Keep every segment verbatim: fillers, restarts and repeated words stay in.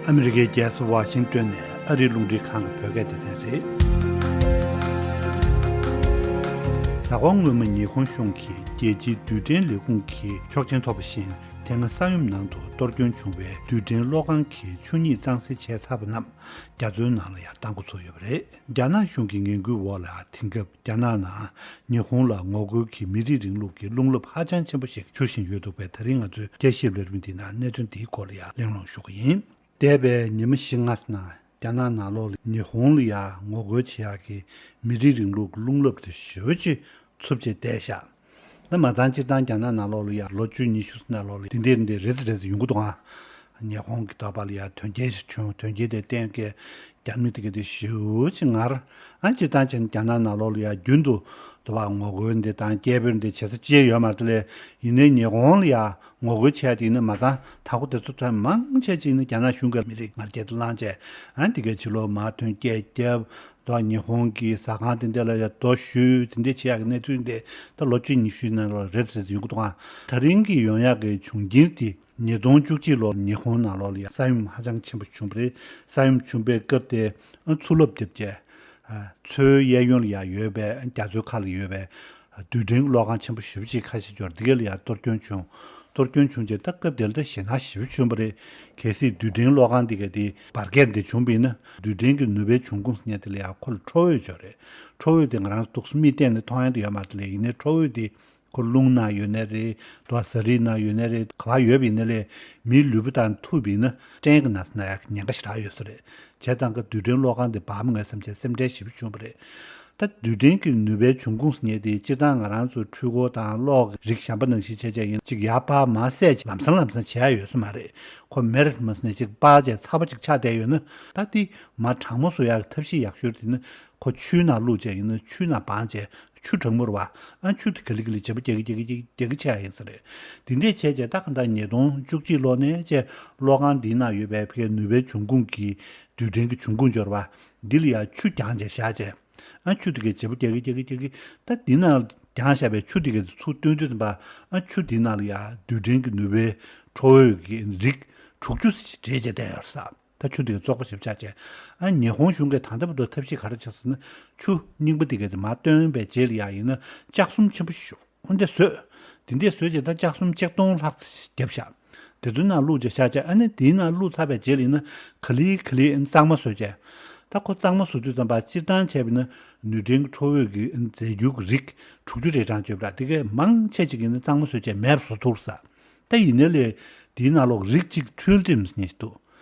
ཨ་མི་རི་ཀའི་རྒྱལ་ས་ཝ་ཤིང་ཏོན་ནས་ཨ་རིའི་རླུང་འཕྲིན་ཁང་གི་བོད་སྐད་སྡེ་ཚན་རེད། གཟའ་འཁོར་སྔོན་མ་ཉི་ཧོང་གཞུང་གིས་རྒྱལ་སྤྱིའི་རྡུལ་ཕྲན་ལས་ཁུངས་ཀྱི་ཆོག་མཆན་ཐོབ་པ་བཞིན། དེ་སྔ་ས་ཡོམ་ནང་དུ་གཏོར་སྐྱོན་བྱུང་བའི་རྡུལ་ཕྲན་གློག་ཁང་གི་ཆུ་གཉིས་གཙང་སེལ་བྱས་ཚར་བ་རྣམས་རྒྱ་མཚོའི་ནང་ལ་ཡང་བཏང་འགོ་ཚུགས་ཡོད་པ་རེད། རྒྱ་ནག་གཞུང་གི་ངན་སྐུལ་འོག་ལ་དེང་སྐབས་རྒྱ་ནག་ནང་ཉི་ཧོང་ལ་ངོ་རྒོལ་གྱི་མི་རིགས་རིང་ལུགས་ཀྱི་རླུང་རླབས་ཧ་ཅང་ཆེན་པོ་ཞིག་འཕྱུར་བཞིན་ཡོད་འདུག་པས། ད་རིང་ང་ཚོའི་དཔྱད་ཞིབ་ལས་རིམ་འདིའི་ནང་གནད་དོན་འདིའི་སྐོར་ལ་ཡང་གླེང་སློང་ཞུ་གི་ཡིན། འདས་པའི་ཉི་མ་བཞི་ལྔ་ནང་རྒྱ་ནག་ནང་ལོགས་ལ་ཉི་ཧོང་ལ་ཡང་ངོ་རྒོལ་བྱེད་ཡག་གི་མི་རིགས་རིང་ལུགས་ཀྱི་རླུང་རླབས་དེ་ཞེ་པོ་ཅིག་འཚུབ་ཅིག་བསྡད་ཤག་ད་མ་ཚང་སྤྱིར་བཏང་རྒྱ་ནག་ནང་ལོགས་ལ་ཡང་ལོ་བཅུ་ཉི་ཤུ་ནང་ལོགས་ལ་འདི་འདྲ་འདི་འདྲ་རེ་ཙམ་རེ་ཙམ་ཡོང་གི་འདུག་ཨ། ཉི་ཧོང་གི་འདོད་པ་ལ་ཡང་དོན་རྐྱེན་ཞིག་བྱུང་། དོན་རྐྱེན་དེ་བརྟེན་གྱི་རྒྱ་མི་དེ་ག་དེ་ཞེ་པོ་ཅིག་ངར། ཨ་སྤྱིར་བཏང་བྱས་ན་རྒྱ་ནག་ནང་ལོགས་ལ་ཡང་རྒྱུན་དུ་འདོད་པ་ངོ་རྒོལ་འདི་དང་སྐད་འབོད་འདི་བྱེད་ས་ཅི་ཡང་ཡོད་མ་རེད་དེ་ལས། ཡིན་ནའི་ཉི་ཧོང་ལ་ཡང་ངོ་རྒོལ་བྱས་དེ་ནི་མ་དང་ད་གོ་དེ་ཚོ་ཚོད་མང་ཆེ་ཅིག་ནི་རྒྱ་ནག་གཞུང་གི་མི་རིགས་ངར་སྐད་དེ་བླངས་བྱས། ཨ་འདི་གའི་ཕྱི་ལོགས་མར་ཐོན་སྐད་རྒྱབ། དོ་ཉི་ཧོང་གི་ཟ་ཁང་དེ་འདྲ་ལ་ཡང་རྡོ་གཞུས་དེ་འདྲ་བྱེད་ཡག་གི་གནས་ཚུལ་འདི་ད་ལོ་བཅུ་ཉི་ཤུའི་ནང་ལ་རེད་རེད་ཡོང་གི་འདུག་ཨ། ད་རིང་གི་ཡོང་ཡག་གི་བྱུང་རྐྱེན་དེ་ཉིས་སྟོང་བཅུ་གཅིག་ལོར་ཉི་ཧོང་ནང་ལོགས་ལ་ཡང་ས་ཡོམ་ཧ་ཅང་ཆེན་པོ་བྱུང་བ་རེད། ས་ཡོམ་བྱུང་པའི་སྐབས་དེ་མཚོ་རླབས་རྡིབ་བྱས། མཚོའི་གཡས་གཡོན་ལ་ཡང་ཡོད་པའི་རྒྱ་མཚོའི་ཁ་ལ་ཡོད་པའི་རྡུལ་ཕྲན་གློག་ཁང་ཆེན་པོ་ཞེ་པོ་ཅིག་ཁ་ཤས་འབྱོར། འདི་ག་ལ་ཡང་གཏོར་སྐྱོན་བྱུང་། གཏོར་སྐྱོན་བྱུང་རྗེས་ད་སྐབས་དེ་ལ་ད་ཞེད་སྣང་ཞེ་པོ་བྱུང་བ་རེད། གལ་སྲིད་རྡུལ་ཕྲན་གློག་ཁང་འདི་ག་དེ་འབར་གས་འདི་བྱུང་བ་ཡིན་ན་རྡུལ་ཕྲན་གྱི་ནུས་པའི་འབྱུང་ཁུངས་ཟེར་མཁན་དེ་ལ་ཡང་ཁོ་ལ་ཁྲོ་བོ་ཡོད་ཅོག་རེད། ཁྲོ་བོ་དེ་ང་རང་ཏོག་ཙམ་མིག་གཏད་ནས་མཐོང་ཡ་དེ་ཡོད་མ་རེད་དེ་ལས། ཡིན་ནའི་ཁྲོ་བོ་དེ་ཁོ་རླུང་ནང་ཡོད་ནའི་རེད། དོ་ཟ་རིགས་ནང་ཡོད་ནའི་རེད། ག་པར་ཡོད་པ་ཡིན་ནའི་ལས་མིའི་ལུས་པོ་དང་ཐུག་པ་ཡིན་ན་སྐྲན་གྱི་ན་ཚ་ན་ཡག་ཉེན་ཁ་ཞེ་དྲག་ཡོད་ས་རེད། བྱས་ཙང་ཀ་རྡུལ་ཕྲན་གློག་ཁང་དེ་འབར་མ་ངེས་བསམ་བྱས་སེམས་ཁྲལ་ཞེ་པོ་བྱུང་བ་རེད། ད་རྡུལ་ཕྲན་གྱི་ནུས་པའི་འབྱུང་ཁུངས་ཟེར་མཁན་དེ་སྤྱིར་བཏང་ང་རང་ཚོ་འཕྲུལ་འཁོར་དང་གློག་གི་རིགས་གཞན་པ་ནང་བཞིན་བྱས་བྱས་ཡིན་ཅིག་ཡར་འཕར་མར་སད་ཅིག་ལམ་སང་ལམ་སང་བྱས་ཡ་ཡོད་ས་མ་རེད། ཁོ་མེར་མ་ཟེར་ནས་ཅིག་སྤར་བྱས་ཚ་པོ་ཅིག་ཆགས་བསྡད་ཡོད་ན། ད་དེ་མར་གྲང་མོ་བཟོ་ཡག་ཐབས་ཤེས་ཡག་ཤོས་དེ་ནི་ཁོ་ཆུའི་ནང་བླུགས་བྱས་ཡིན་ན་ཆུའི་ནང་སྦངས་བྱས་ཆུ་གྲང་མོ་རེད་བ། ཨ་ཆུ་དེ་ག་ལེ་ག་ལེ་བྱེད་པོ་རྒྱག་གི་རྒྱག་གི་རྒྱག་གི་རྒྱག་གི་ཆགས་ཡིན་ས་རེད། དེ་འདྲས་བྱས་བྱས་ད་ག་ད་ཉིས་སྟོང་བཅུ་གཅིག་ལོ་ནས་བྱས་གློག་ཁང་འདིའི་ནང་ཡོད་པའི་ཕ་གིའི་ནུས་པའི་འབྱུང་ཁུངས་ཀྱི་རྡུལ་ཕྲན་གྱི་འབྱུང་ཁུངས་འབྱོར་བ་འདི་ལ་ཡང་ཆུ་རྒྱངས་བྱས་བཞག་བྱས། ཨ་ཆུ་དེ་གའི་བྱེད་པོ་རྒྱག་གི་རྒྱག་གི་རྒྱག་གི་ད་འདི་ནང་རྒྱངས་བཞག་པའི་ཆུ་དེ་གའི་ཚུར་བཏོན་དུས་ཙམ་པ་ཨ་ཆུ་འདི་ནང་ལ་ཡང་རྡུལ་ཕྲན་གྱི་ནུས་པའི་ཁྲོ་བོའི་གི་རིགས་དྲུག་ཅུ་རེ་བྱས་བསྡད་ཡོད་ས། ད་ཆུ་དེ་གའི་བཙོག་པ་ཞིག་ཆགས་བྱས། ཨ་ཉི་ཧོང་གཞུང་གིས་ད་ལྟ་བར་དུ་ཐབས་ཤེས་ག་རེ་བྱས་ཟེར་ན་ཆུ་རྙིང་པ་དེ་གའི་དེ་མར་བཏོན་པའི་རྗེས་ལ་ཡང་ཡིན་ན་ལྕགས་ཟམ་ཆེན་པོ་ཞིག་འོ་འདི་བཟོས། དེ་འདྲས་བཟོས་རྗེས་ད་ལྕགས་ཟམ་ཆིག་སྟོང་ལྷག་ཙམ་བརྒྱབ་ཤག་དེ་ཚོའི་ནང་བླུགས་བྱས་བཞག་བྱས། ཨ་ནི་དེའི་ནང་བླུགས་ཚར་བའི་རྗེས་ལ་ཡིན་ན་ག་ལེ་ག་ལེ་གཙང་མ་བཟོས་བྱས། ད་ཁོ་གཙང་མ་བཟོ་དུས་ཙམ་པ་སྤྱིར་བཏང་བྱས་པ་ཡིན་ན་རྡུལ་ཕྲན་གྱི་ཁྲོ་བོའི་གི་རྫས་འགྱུར་གྱི་རིགས་དྲུག་ཅུ་རེ་གྲངས་བརྗོད་པ་ར་དེ་གའི་མང་ཆེ་ཅིག་ཡིན་ན་གཙང་མ་བཟོས་བྱས་མེད་པ་བཟོ་ཐུབ་ས། ད་ཡིན་ནའི་ལས་དེའི་ནང་ལོགས་རིགས་གཅིག་ཁྲུལ་ཏིམ་ཟེར་མཁན་ཞིག་འདུག་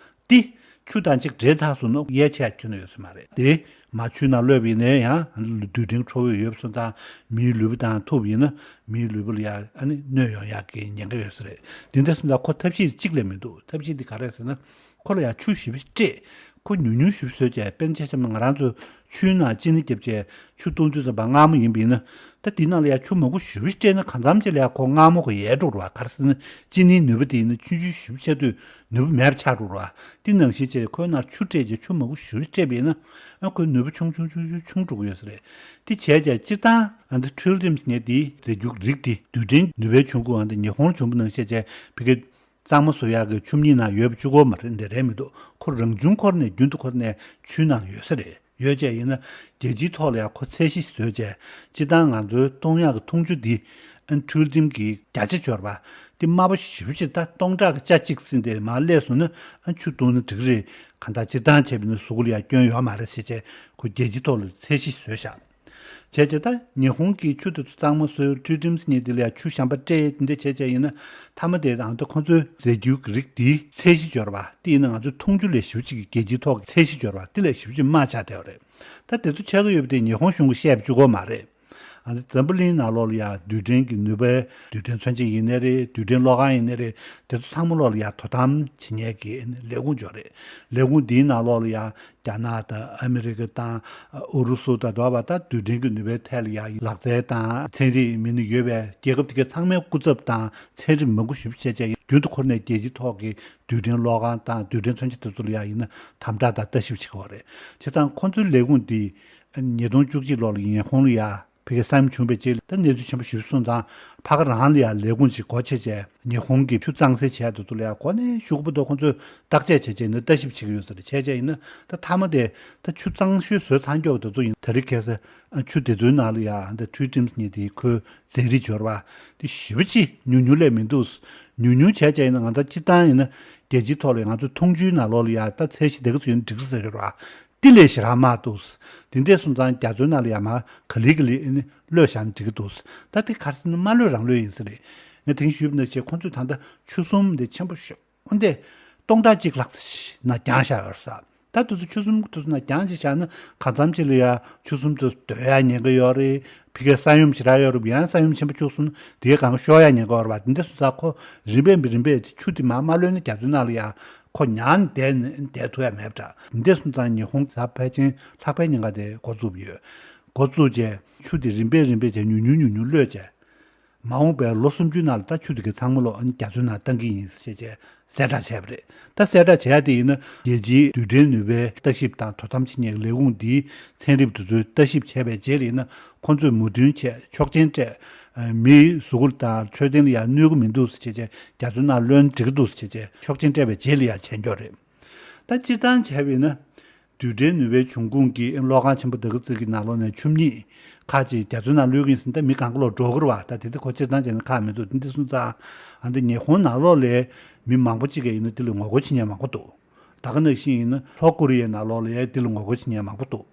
དེ་ཆུ་དང་གཅིག་འདྲེས་ཚར་སོང་ན་ཡལ་ཆེ་ཡ་ཁྱོན་ནས་ཡོད་ས་མ་རེད་དེ། མར་ཆུའི་ནང་བླུགས་པ་ཡིན་ན་ཡང་རྡུལ་ཕྲན་ཁྲོ་བོ་ཡོད་པ་སོང་ཙང་མིའི་ལུས་པོ་དང་ཐུག་པ་ཡིན་ན་མིའི་ལུས་པོ་ལ་ཡང་ཨ་ནི་གནོད་ཡོང་ཡག་གི་ཉེན་ཁ་ཡོད་ས་རེད། དེ་འདྲ་སོང་ཙང་ཁོ་ཐབས་ཤེས་གཅིག་ལས་མི་འདུག་ཐབས་ཤེས་དེ་ག་རེ་ཟེར་ན། ཁོ་ལ་ཡང་ཆུ་ཞེ་པོ་སྤྲད། ཁོ་ཉུང་ཉུང་ཞེ་པོ་བཟོས་བྱས། དཔེར་ན་ཆ་བཞག་ན་ང་རང་ཚོ་ཆུའི་ནང་ཅི་ནི་བརྒྱབ་བྱས་ཆུ་བཏུང་དུས་ཙམ་པ་མངར་མོ་ཡིན་པ་ཡིན་ན། ད་དེའི་ནང་ལ་ཡང་ཆུ་མང་པོ་ཞེ་པོ་སྤྲད་ན་གང་འཚམ་ཅིག་ལ་ཡང་ཁོ་མངར་མོ་ཁོ་ཡལ་འགྲོ་རེད་བ། ག་རེ་ཟེར་ན་ཅི་ནིའི་ནུས་པ་དེ་ཡིན་ན་ཆུང་ཆུང་ཞེ་པོ་ཆགས་དུས་ནུས་པ་མེད་པ་ཆགས་འགྲོ་རེད་བ། དེ་ནང་བཞིན་བྱས་ཁོའི་ནང་ཆུ་སྤྲད་བྱས་ཆུ་མང་པོ་ཞེ་པོ་སྤྲད་པ་ཡིན་ན། ཨ་ཁོའི་ནུས་པ་ཆུང་ཆུང་ཆུང་ཆུང་ཆུང་འགྲོ་གི་ཡོད་ས་རེད། དེ་བྱས་བྱས་སྤྱིར་བཏང་ཨ་འདི་ཁྲུལ་ཏིམ་ཟེར་མཁན་དེའི་རྫས་འགྱུར་རིགས་དེ་རྡུལ་ཕྲན་ནུས་པའི་འབྱུང་ཁུངས་ཨ་འདི་ཉི་ཧོང་བྱུང་པ་ནང་བཞིན་བྱས་ཕ་གི་གཙང་མ་བཟོ་ཡག་གི་ཆུ་མིག་ནང་ཡོད་པ་གཅིག་པོ་མ་རེད། འདི་རེད་མི་འདུག་ཁོ་རང་བྱུང་ཁོ་ནས་རྒྱུན་དུ་ཁོ་ནས་ཆུའི་ནང་ཡོད་ས་རེད། ཡོད་ཅེས་ཡིན་ན་རྒྱལ་སྤྱིའི་ཐོག་ལ་ཡང་ཁོ་ཚད་གཞི་བཟོས་བྱས་སྤྱིར་བཏང་ང་ཚོའི་བཏུང་ཡག་གི་འཐུང་ཆུ་འདི་ཨན་ཁྲུལ་ཏིམ་གྱི་བརྒྱ་ཆ་འབྱོར་བ་འདི་དམའ་པོ་ཞེ་པོ་ཅིག་ད་སྟོང་ཕྲག་གི་ཆ་གཅིག་ཟིན་ཏེ་མར་སླེབས་སོང་ན་ཨན་ཆུ་བཏུང་ན་འགྲིག་གི་རེད། གང་ལྟར་སྤྱིར་བཏང་བྱས་པ་ཡིན་ན་གཟུགས་པོ་ལ་ཡང་སྐྱོན་ཡོད་མ་རེད་ཟེར་བྱས་ཁོ་རྒྱལ་སྤྱིའི་ཐོག་ལ་ཚད་གཞི་བཟོས་བཞག་བྱས་བྱས་ད་ཉི་ཧོང་གིས་ཆུ་དེ་ཚོ་གཙང་མ་བཟོས། ཁྲུལ་ཏིམ་ཟེར་མཁན་དེ་ལ་ཡང་ཆུ་གཞན་པ་སྤྲད། དེ་འདྲ་བྱས་བྱས་ཡིན་ན་མཐའ་མ་དེ་ཨང་ད་ཁོང་ཚོའི་རྫས་འགྱུར་གྱི་རིགས་དེའི་ཚད་གཞི་འབྱོར་བ་དེ་ཡིན་ན་ང་ཚོའི་འཐུང་ཆུ་ལས་ཞེ་པོ་ཅིག་གི་རྒྱལ་སྤྱིའི་ཐོག་གི་ཚད་གཞི་འབྱོར་བ་དེ་ལས་ཞེ་པོ་ཅིག་དམའ་ཆགས་བསྡད་པ་རེད། ད་དེ་ཚོ་ཆགས་ཀྱི་ཡོད་པ་དེ་ཉི་ཧོང་གཞུང་གིས་བཤད་པ་གཅིག་པོ་མ་རེད། ཨ་ནི་འཛམ་བུ་གླིང་ནང་ལོགས་ལ་ཡང་རྡུལ་ཕྲན་གྱི་ནུས་པའི་རྡུལ་ཕྲན་མཚོན་ཆ་ཡིན་ནའི་རེད། རྡུལ་ཕྲན་གློག་ཁང་ཡིན་ནའི་རེད། དེ་ཚོ་ཚང་མ་ལོགས་ལ་ཡང་དོ་དམ་བྱེད་མཁན་གྱི་ལས་ཁུངས་ཅིག་རེད། ལས་ཁུངས་འདིའི་ནང་ལོགས་ལ་ཡང་རྒྱ་ནག་དང་ཨ་མི་རི་ཀ་དང་ཨུ་རུ་སུ་དང་དེ་བ་ད་རྡུལ་ཕྲན་གྱི་ནུས་པའི་ཐད་ལ་ཡང་ལག་རྩལ་དང་ཚན་རིག་མི་སྣ་ཡོད་པའི་རྒྱལ་ཁབ་དེ་གའི་ཚང་མའི་སྐུ་ཚབ་དང་ཚན་རིག་མང་པོ་ཞེ་པོ་བྱས་བྱས་རྒྱུན་དུ་ཁོ་ནས་རྒྱལ་སྤྱིའི་ཐོག་གི་རྡུལ་ཕྲན་གློག་ཁང་དང་རྡུལ་ཕྲན་མཚོན་ཆ་དེ་ཚོ་ལ་ཡང་ཡིན་ན་དམ་དྲག་དང་ལྟ་ཞིབ་བྱེད་ཀྱི་ཡོད་རེད། བྱས་ཙང་ཁོ་ཚོའི་ལས་ཁུངས་འདི་ཉིས་སྟོང་བཅུ་གཅིག་ལོ་ལ་ཉི་ཧོང་ལ་ཡ་ ཕ་གིར་ས་ཡོམ་བྱུང་བའི་རྗེས་ལ་ད་གནས་ཚུལ་ཆེན་པོ་ཞིག་སོང་ཙང་ཕ་ག་རང་ལ་ཡང་ལས་ཁུངས་ཤིག་སྒོ་ཕྱེ་བྱས་ཉི་ཧོང་གི་ཆུ་གཙང་སེལ་བྱས་དེ་ཚོ་ལ་ཡང་གོ་གནས་ཞུགས་པ་དང་ཁོང་ཚོས་བརྟག་དཔྱད་བྱས་བྱས་ནས་ལྟ་ཞིབ་བྱེད་ཀྱི་ཡོད་ཟེར། བྱས་བྱས་ཡིན་ན་ད་མཐའ་མ་དེ་ད་ཆུ་གཙང་ཤོས་བཟོས་ཚར་མགྱོགས་དེ་ཚོ་ཡིན། དེ་རིང་ཁ་སང་ཆུ་དེ་ཚོའི་ནང་ལ་ཡང་ད་ཊུའི་ཊིམ་སི་གཉིས་དེ་ཁོའི་ཟས་རིགས་འབྱོར་བ་དེ་ཞེ་པོ་ཅིག་ཉུང་ཉུང་ལས་མི་འདུག་ཉུང་ཉུང་བྱས་བྱས་ཡིན་ན་ང་ད་སྤྱིར་བཏང་ཡིན་ན་རྒྱལ་སྤྱིའི་ཐོག་ལ་ང་ཚོའི་འཐུང་ཆུའི་ནང་ལོགས་ལ་ཡང་ད་ཚད་གཞི་དེ་ག་ཚོད་ཡིན་འགྲིག་ས་ཡོད་ར། དེ་ལས་ཞེ་དྲག་མང་འདུག་དེ་འདྲ་སོང་ཙང་རྒྱ་མཚོའི་ནང་ལ་ཡང་མར་ག་ལེ་ག་ལེ་ཨ་ནི་གློད་བཞག་ན་འགྲིག་གི་འདུག་ད་དེ་ག་རེ་ཟེར་ན་མ་གློད་རང་གློད་ཡིན་ས་རེད། ངས་དེང་ཞུས་པ་ནང་བཞིན་ཁོང་ཚོས་ད་ལྟ་ཆུ་གསུམ་དེ་ཆེན་པོ་ཤོས་འོན་ཏེ་སྟོང་ཕྲག་གཅིག་ལྷག་ཙམ་ཞིག་ནང་བརྒྱངས་བཞག་ཡོད་རེད་ས། ད་དེ་ཚོ་ཆུ་གསུམ་དེ་ཚོ་ནང་བརྒྱངས་ཅིག་བཞག་ན་གང་འཚམ་ཅིག་ལ་ཡ་ཆུ་གསུམ་དེ་ཚོ་སྡོད་ཡ་ཉེན་ཁ་ཡོད་རེད། ཕ་གིར་ས་ཡོམ་ཞེ་དྲག་ཡོད་རེད། ཡང་ས་ཡོམ་ཆེན་པོ་བྱུང་སོང་ན་དེའི་སྒང་ག་ཤོར་ཡ་ཉེན་ཁ་ཡོད་རེད་པ། དེ་འདྲ་སོང་ཙང་ཁོ་རིམ་པས་རིམ་པས་དེ་ཆུ་དེ་མར་མ་གློད་ན་རྒྱ་མཚོའི་ནང་ལ་ཡ་ཁོ་ཉར་ནས་བསྡད་ནས་བསྡད་ཐུབ་ཡ་མེད་པ་འདྲ། དེ་འདྲ་སོང་ཙང་ཉི་ཧོང་གི་ས་ཕལ་ཆེར་ལྷག་པའི་ཉེན་ཁ་དེ་འགོ་བཙུགས་ཡོད། འགོ་བཙུགས་རྗེས་ཆུ་དེ་རིམ་པས་རིམ་པས་བྱས་ཉུང་ཉུང་ཉུང་ཉུང་གློད་བྱས། མ་འོངས་པའི་ལོ་སུམ་ཅུའི་ནང་ལ་ད་ཆུ་དེ་གའི་ཚང་མ་ལོ་ཨ་ནི་རྒྱ་མཚོའི་ནང་བཏང་གི་ཡིན་ཞེས་བྱས་གསལ་བསྒྲགས་བྱས་པ་རེད། ད་གསལ་བསྒྲགས་བྱས་ཡ་དེ་ཡིན་ན་རྒྱལ་སྤྱིའི་རྡུལ་ཕྲན་ནུས་པའི་ལྟ་ཞིབ་དང་དོ་དམ་བྱེད་མཁན་ལས་ཁུངས་འདིའི་ཚན་རིག་དེ་ཚོའི་ལྟ་ཞིབ་བྱས་པའི་རྗེས་ལ་ཡིན་ན་ཁོང་ཚོས་མོས་མཐུན་བྱས་ཆོག་མཆན་སྤྲད། མིའི་གཟུགས་པོ་དང་འཕྲོད་བསྟེན་ལ་ཡང་གནོད་ཀྱི་མི་འདུག་ཟེར་བྱས་བྱས་རྒྱ་མཚོའི་ནང་གློད་ན་འགྲིག་གི་འདུག་ཟེར་བྱས་བྱས་ཆོག་མཆན་སྤྲད་པའི་རྗེས་ལ་ཡང་བྱས་འགྱོག་རེད། ད་སྤྱིར་བཏང་བྱས་པ་ཡིན་ན། རྡུལ་ཕྲན་ནུས་པའི་འབྱུང་ཁུངས་ཀྱི་གློག་ཁང་ཆེན་པོ་དེ་ག་ཚོད་ཀྱི་ནང་ལོགས་ནས་ཆུ་མིག་ཁག་ཅིག་རྒྱ་མཚོའི་ནང་གློད་ཀྱི་ཡིན་ཟེར་ན་ད་མི་གང་ག་ལོག་འགྲོ་གི་རེད་པ། ད་དེ་དེ་ཁོ་སྤྱིར་བཏང་བྱས་ན་ཁག་མི་འདུག་དེ་འདྲ་སོང་ཙང་ཨ་འདི་ཉི་ཧོང་ནང་ལོགས་ལ་མི་མང་པོ་ཅིག་གིས་ཡིན་ན་དེ་ལ་ངོ་རྒོལ་བྱེད་མཁན་མང་པོ་འདུག་ད་ག་ནང་བཞིན་ཡིན་ན་ལྷོ་ཀོ་རི་ཡའི་ནང་ལོགས་ལ་ཡང་དེ་ལ་ངོ་རྒོལ་བྱེད་མཁན་མང་པོ་འདུག་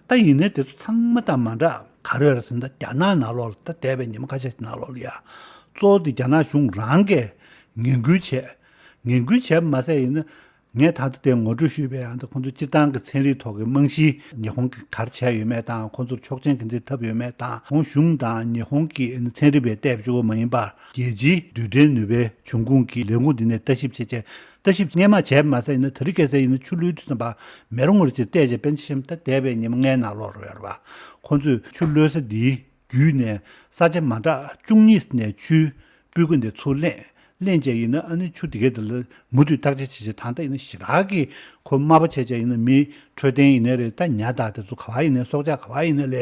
ད་ཡིན་ནའི་དེ་ཚོ་ཚང་མ་དང་མ་འདྲ་ག་རེ་རེད་ཟེར་ན་ད་རྒྱ་ནག་ནང་ལོགས་ལ་ད་འདས་པའི་ཉི་མ་ཁ་ཤས་ནང་ལོགས་ལ་ཡང་གཙོ་བོ་དེ་རྒྱ་ནག་གཞུང་རང་གིས་ངན་སྐུལ་བྱས། ངན་སྐུལ་བྱས་པ་མ་ཟད་ཡིན་ན། ངས་ད་ལྟ་དེ་ངོ་སྤྲོད་ཞུས་པའི་ཡང་ད་ཁོང་ཚོ་སྤྱིར་བཏང་གི་ཚན་རིག་ཐོག་གི་རྨང་གཞི་ཉི་ཧོང་གིས་ག་རེ་བྱས་ཡོད་མེད་དང་ཁོང་ཚོར་ཆོག་མཆན་ག་འདྲ་ཐོབ་ཡོད་མེད་དང་ཁོང་གཞུང་དང་ཉི་ཧོང་གི་ཚན་རིག་པའི་ལྟ་བ་གཅིག་པོ་མ་ཡིན་པར་རྒྱལ་སྤྱིའི་རྡུལ་ཕྲན་ནུས་པའི་འབྱུང་ཁུངས་ཀྱི་ལས་ཁུངས་འདི་ནས་ལྟ་ཞིབ་བྱས་བྱས་ལྟ་ཞིབ་སྔོན་མ་བྱས་པ་མ་ཟད་ཡིན་ན་ད་རེས་ཁ་སང་ཡིན་ན་ཆུ་གློད་དུས་ཙམ་པ་མེ་རོ་ངོར་ཅིག་བལྟས་བྱས་དཔེར་ན་ཆེན་པོ་ད་འདས་པའི་ཉི་མ་ལྔའི་ནང་ལོགས་རེད་པ། ཁོང་ཚོས་ཆུ་གློད་ས་འདིའི་བརྒྱུད་ནས་ས་ཆ་མ་འདྲ་བཅུ་གཉིས་ནས་ཆུའི་སྤུས་ཀ་འདི་ཚུར་ལེན། ལེན་བྱས་ཡིན་ན་ཨ་ནི་ཆུ་དེ་གའི་དེ་ལ་མུ་མཐུད་བརྟག་དཔྱད་བྱེད་བྱེད་དང་ད་ཡིན་ན་ཞེ་དྲག་གི་ཁོ་དམའ་པོ་བྱས་བྱས་ཡིན་ན་མིའི་འཕྲོད་བསྟེན་ཡིན་ནའི་རེད། ད་ཉ་དང་དེ་ཚོ་ག་བ་ཡིན་ནའི་སྲོག་ཆགས་ག་བ་ཡིན་ནའི་ལ་